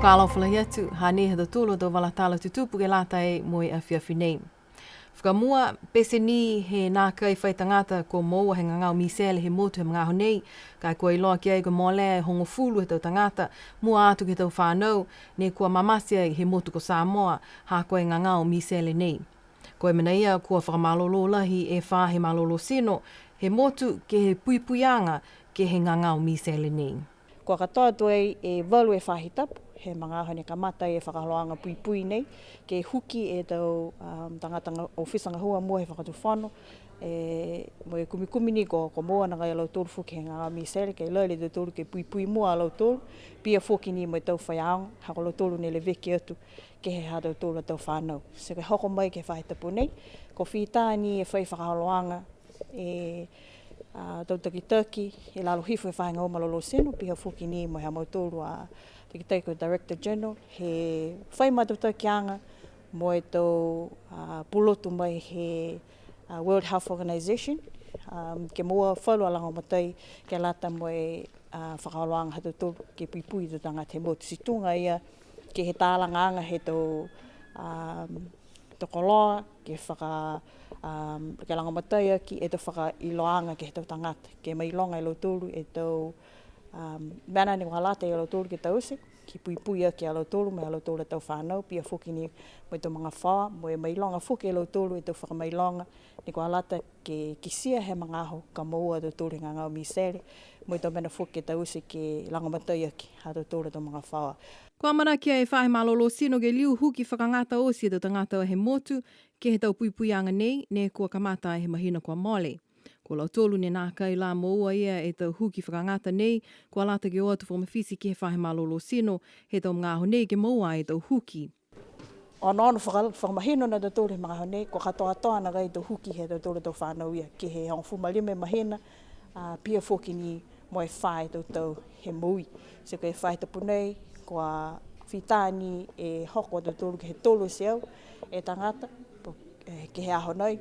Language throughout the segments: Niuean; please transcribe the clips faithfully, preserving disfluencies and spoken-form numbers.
Fakaalofa lahi atu, hanei ha tautolu a tau vala tala tutupu ke lata mo e afiafi nei. Fakamua, pete ni he nākai fai tagata kua moua he gagao misele he motu he magaaho nei, ka e kua iloa ki ai kua molea e hogofulu he tau tagata, mua atu ke he tau fānau, ne kua mamate ai he motu ko Samoa, ha ko e gagao misele nei. Ko e mena ia kua fakamalolō lahi e faahi malolō tino he motu ke he puipuiaga ke he gagao misele nei. Kua katoa tuai e valu e faahi tapu, he magaaho ne kamata e fakaholoaga puipui nei, ke huki e tau, um, tagata ga-, ofisa gahua mua he fakatufono, e, mo e kumikumi ni ko, kua moua nakai a lautolu foki he gagao misele, ke lali a tautolu ke puipui mua a lautolu, pihia foki ni mo e tau faiaoga, ha ko lautolu ne leveki atu, ke he ha tautolu a tau fānau. Ti ke hoko mai ke he faahi tapu nei, kua fita ni e fai fakaholoaga, e, a, tau takitaki, e lalo hifo he faahi gahua malolō tino, pihia foki ni mo e ha mautolu a takitaki ko e Director General, he fai matutakiaga mo e tau, a, pulotu mai he, a, World Health Organization, um, ke moua falu a lagomatai ke lata mo e, a, fakaholoaga ha tautolu ke puipui e tau tagata he motu. Ti tuga ia ke he talagaaga he tau, um, tau koloa, ke faka, um, ke lagomatai aki e tau fakailoaaga ke he tau tagata, ke mailoga e lautolu e tau, um, mena ne kua lata ia lautolu ke taute, ke puipui aki a lautolu, mo e ha lautolu a tau fānau, pihia foki ni mo e tau magafaoa, mo e mailoga foki e lautolu e tau fakamailoga, ne kua lata ke kitia he magaaho ka moua a tautolu he gagao misele, mo e tau mena foki ke taute ke lagomatai aki ha tautolu a tau magafaoa. Kua amanaki e faahi malolō tino ke liu huki fakagata oti e tau tagata he motu ke he tau puipuiaga nei, ne kua kamata he mahina kua mole. Ko lautolu ne nākai la moua ia e tau huki fakagata nei, kua lata ke o atu fakamafiti ke he faahi malolō tino he tau magaaho nei ke moua e tau huki. Onoono faka-, fakamahino na tautolu he magaaho nei, kua katoatoa nakai e tau huki he tautolu a tau fānau ia, ke he hogofulu ma lima e mahina, a, pihia foki ni mo e fā e tau tau he moui. Ti ko e faahi tapu nei, kua fita ni e hoko a tautolu ke he tolu e teau e tagata, po, e, ke he aho nei,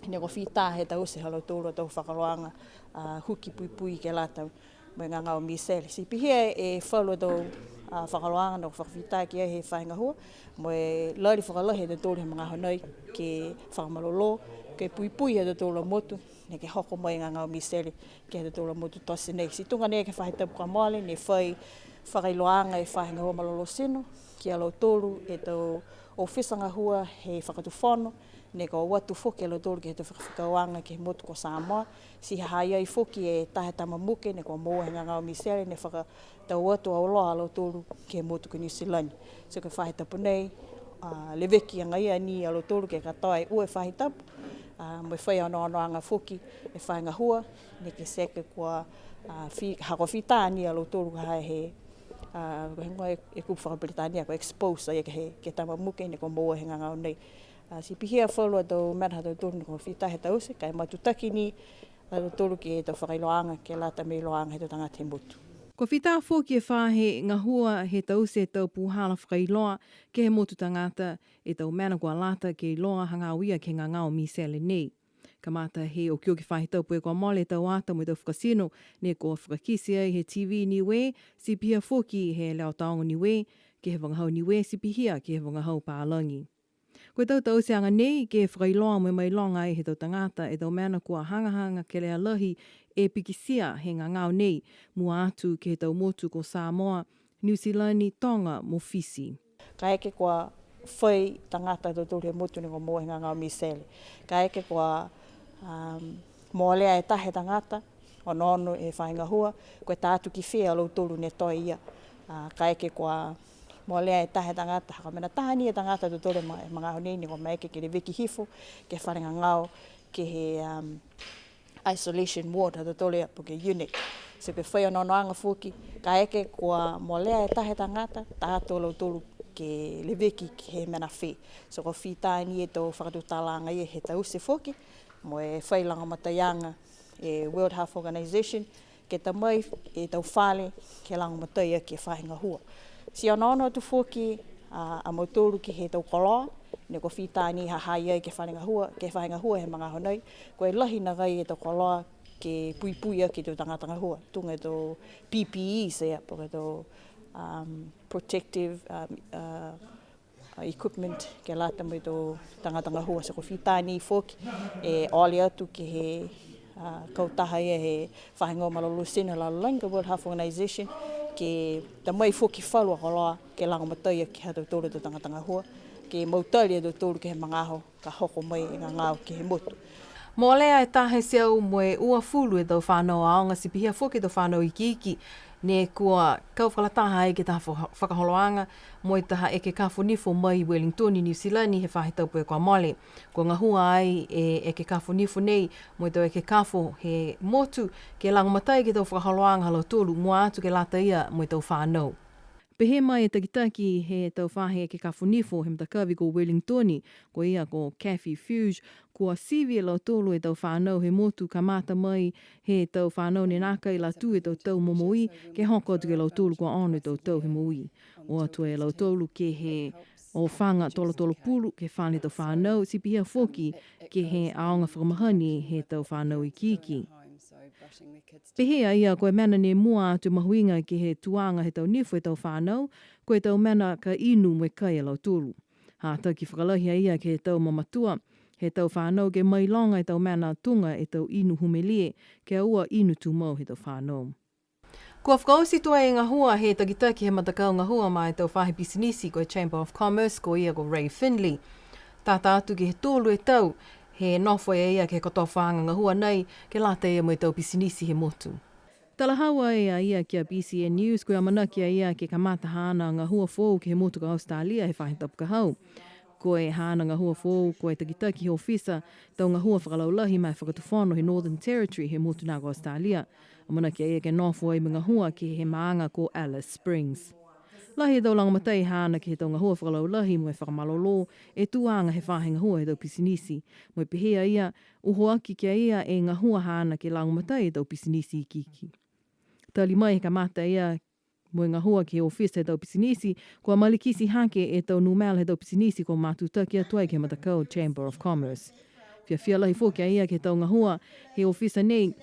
ne kua fita he taute ha lautolu a tau fakaholoaga, a, huki puipui ke lata mo e gagao misele. Ti pihia e falu a tau, a, fakaholoaga ne kua fakafita ki ai he faahi gahua, mo e lali fakalahi a tautolu he magaaho nei ke fakamalolō, ke puipui ha tautolu a motu, neke hoko mai e gagao misele ke he ha tautolu a motu tote nei. Ti tuga nei ke he faahi tapu kua mole, ne fai fakailoaaga e faahi gahua malolō tino ki a lautolu e tau ofisa gahua he fakatufono, ne kua o atu foki a lautolu ke he tau fakafekauaga ke he motu ko Samoa, ti ha ha i ai foki e taha tama muke ne kua moua he gagao misele, ne fakatau atu auloa a lautolu ke he motu ko Niu Silani. Ti ko e faahi tapu nei, a, leveki agaia ni a lautolu ke katoa e ua e faahi tapu, a, mo e fai onoonoaga foki e faahi gahua, neke ti kua, a, fi-, ha kua fita ni a lautolu ka ha he, a, ko e heigoa e, e kupu fakaperitania ko e expose a ia ke he, ke he tama muke ne kua moua he gagao nei. A, ti pihia falu a tau mena ha tautolu ne kua fita he taute, ka e matutaki ni a tautolu ke he tau fakailoaaga, ke lata mo e iloaaga he tau tagata he motu. Kua fita foki e faahi gahua he taute e tau puhala fakailoa ke he motu tagata, e tau mena kua lata ke iloa hagaao ia ke he gagao misele nei. Kamata he okioki faahi tapu kua mole e tau ata mo e tau fakatino, ne kua fakakite ai he T V Niue, ti pihia foki he Leo Taoga Niue, ke he vagahau Niue, ti pihia ke he vagahau palagi. Ko e tau tauteaga nei, ke fakailoa mo e mailoga ai he tau tagata e tau mena kua hagahaga kelea lahi e pikitia he gagao nei, mua atu ke he tau motu ko Samoa, Niu Silani, Toga mo Fisi. Kaeke kua fai tagata ha tautolu he motu ne kua moua he gagao misele. Kaeke kua, um, molea e taha e tagata, onoono e faahi gahua, ko e ta atu ki fē a lautolu ne toe ia. A, kaeke kua molea e taha e tagata, ha ko e mena taha ni e tagata ha tautolu e ma-, e magaaho nei ne kua maeke ke leveki hifo ke he fale gagao, ke he, um, isolation ward ha tautolu ia, po ke unit. Ti ko e fai onoonoaga foki, kaeke kua molea e taha e tagata, ta atu a lautolu ke leveki ke he mena fē. So ko e fitā ni e tau fakatutalaaga ia he taute foki, mo e fai lagomataiaga e World Health Organization, ke ta mai e tau fale, ke lagomatai aki e faahi gahua. Ti onoono atu foki, a, a mautolu ke he tau koloa, ne kua fitā ni ha ha i ai ke he fale gahua, ke he faahi gahua he magaaho nei, ko e lahi nakai e tau koloa, ke puipui aki e tau tagata gahua, tuga e tau P P Es ia, po ke tau, um, protective, um, uh, uh, equipment ke lata mo e tau tagata gahua. So ko e fitā ni foki, e ole atu ke he, uh, kautaha ia he faahi gahua malolō tino he lalolagi, ko e World Health Organization, ke ta mai foki falu a koloa, ke lagomatai aki ha tautolu a tau tagata gahua, ke mautali a tautolu ke he magaaho ka hoko mai e gagao ke he motu. Molea e taha e teau mo e uafulu e tau fanau aoga, ti pihia foki e tau fanau ikiiki, ne kua kau fakalataha ai ke he taha faka-, fakaholoaga, mo e taha ekekafo nifo mai Wellington i Niu Silani he faahi tapu kua mole. Kua gahua ai e ekekafo nifo nei, mo e tau ekekafo he motu, ke lagomatai ke he tau fakaholoaga ha lautolu, mua atu ke lata ia mo e tau fanau. Pehē mai e takitaki he tau faahi ekekafo nifo he matakavi ko Wellington, ko ia ko Cathy Fuge, kua sivi e lautolu e tau fanau he motu kamata mai he tau fanau ne nākai la tū e tau tau momoui, ke hoko atu ki a lautolu kua ono e tau tau he moui. O atu e lautolu ke he ofaga tolotolo pulu, ke he fale tau fanau, ti pihia foki ke he aoga fakamahani he tau fanau ikiiki. Pehē a ia ko e mena ne mua atu e mahuiga ke he tuaga he tau nifo he tau fanau, ko e tau mena ka inu mo e kai a lautolu. Hataki fakalahi a ia ke he tau mamatua he tau fanau ke mailoga e tau mena tuga e tau inu humelie, ke ua inu tumau he tau fanau. Kua fakaoti tuai e gahua he takitaki he matakau gahua ma e tau faahi pisinisi ko e Chamber of Commerce, ko ia ko Ray Finley. Tata atu ke he tolu e tau, he nofo e ia ke he kotofaaga gahua nei, ke lata ia mo e tau pisinisi he motu. Talahau ai a ia ki a B C N News, ko e amanaki a ia ke kamata haana gahua foou ke he motu ko Australia he faahi tapu ka hau. Ko e haana gahua foou, ko e takitaki he ofisa tau gahua fakalaulahi ma e fakatufono he Northern Territory he motu na ko Australia. Amanaki a ia ke nofo ai mo e gahua ke he maaga ko Alice Springs. Lahi e tau lagomatai haana ke he tau gahua fakalaulahi mo e fakamalolō e tuaga he faahi gahua he tau pisinisi. Mo e pehē a ia, uho aki ki a ia e gahua haana ke lagomatai e tau pisinisi ikiiki. Tali mai he kamata a ia mo e gahua ke he ofisa he tau pisinisi, kua malikiti hake e tau numela he tau pisinisi kua matutaki atu ai ke he matakau Chamber of Commerce. Fiafia lahi foki a ia ke he tau gahua he ofisa nei,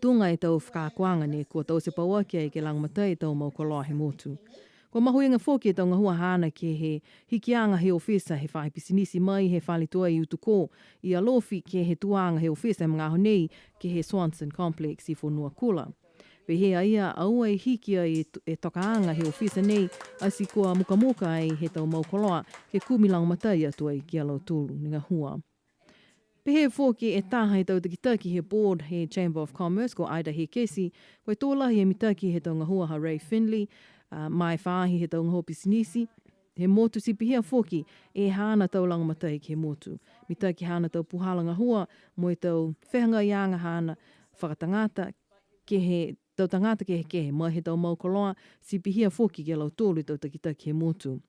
tuga e tau fakaakoaga nei kua taute pauaki ai ke lagomatai e tau mau koloa he motu. Kua mahuiga foki e tau gahua haana ke he hikiaga he ofisa he faahi pisinisi mai he fale tuai i Utukō i Alofi ke he tuaga he ofisa he magaaho nei ke he Swanson Complex i Fonuakula. Pehē a ia, aua e hiki ai e t-, e tokaaga he ofisa nei, ati kua mukamuka ai he tau mau koloa ke kumi lagomatai atu ai ki a lautolu ne gahua. Pehē foki e taha he tau takitaki he board he Chamber of Commerce ko Ida Hekesi, ko e tō lahi e mitaki he tau gahua ha Ray Finley, a, ma e faahi he tau gahua pisinisi he motu, ti pihia foki e haana tau lagomatai ke he motu. Mitaki haana tau puhala gahua mo e tau fehagaiaga haana fakatagata ke he tau tagata kehekehe, mai he tau mau koloa, ti pihia foki ki a lautolu e tau takitaki he motu.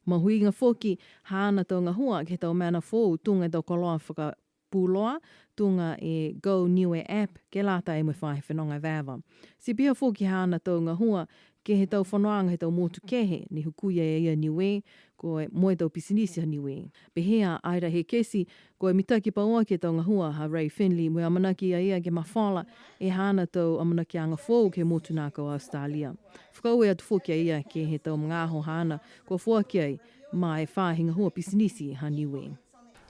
Mahuiga foki haana tau gahua ke he tau mena foou, tuga e tau koloa fakapuloa, tuga e Go Niue app, ke lata mo e faahi fenoga evaeva. Ti pihia foki haana tau gahua ke he tau fonoaga he tau motu kehe, ne hukui ai a ia Niue, ko e mo e tau pisinisi ha Niue. Pehē a Ida Hekesi, ko e mitaki pauaki e tau gahua ha Ray Finley, mo e amanaki a ia ke mafola e haana tau amanakiaga foou ke he motu na ko Australia. Fakaaue atu foki a ia ke he tau magaaho haana kua foaki ai ma e faahi gahua pisinisi ha Niue.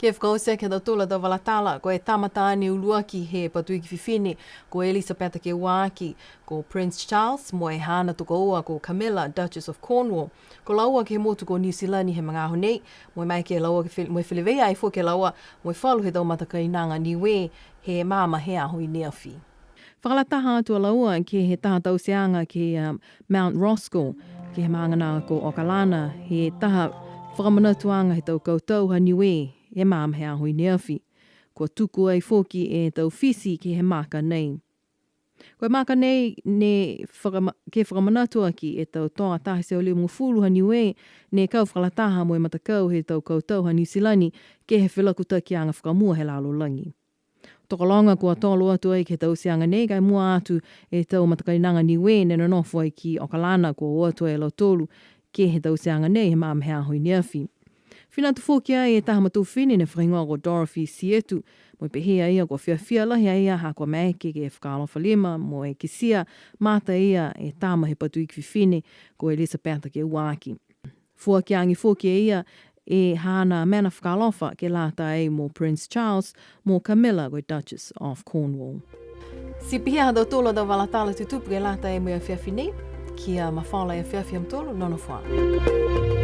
Ke fakaoti aki ha tautolu a tau vala tala, ko e tama taane uluaki he Patuiki Fifine, ko Elisapeta Keuaaki, ko Prince Charles, mo e haana tokoua ko Camilla, Duchess of Cornwall. Ko laua ke he motu ko Niu Silani he magaaho nei, mo e maeke a laua ke fel-, mo e feleveia ai foki a laua mo e falu he tau matakainaga Niue he magaaho he aho i neafi. Fakalataha atu a laua ke he taha tauteaga ke, a, Mount Roskill, ke he maaga na ko Okalana, he taha fakamanatuaga he tau kautau ha Niue he magaaho he aho i neafi. Kua tuku ai foki e tau fiti ke he maka nei. Ko e maka nei ne fakama-, ke fakamanatu aki e tau toa taha e teau limagofulu ha Niue ne kau fakalataha mo e matakau he tau kautau ha Niu Silani ke he felakutakiaga fakamua he lalolagi. Tokologa kua tolo atu ai ke he tauteaga nei, ka e mua atu e tau matakainaga Niue ne nonofo ai ki Okalana, kua o atu ai a lautolu ke he tauteaga nei he magaaho he aho i neafi. Finatu foki ai e taha matua fifine ne fakahigoa ko Dorothy Sietu, mo e pehē a ia kua fiafia lahi a ia ha kua maeke ke fakaalofa lima mo e kitia mata e ia e tama he Patuiki fifine ko Elizabeth Keuaki. Foaki age foki e ia e haana mena fakaalofa ke lata ai mo Prince Charles mo Camilla ko e Duchess of Cornwall. Ti pihia ha tautolu a tau vala tala tutupu ke lata ai mo e afiafi nei, kia mafola e afiafi ha mutolu, nonofo ā.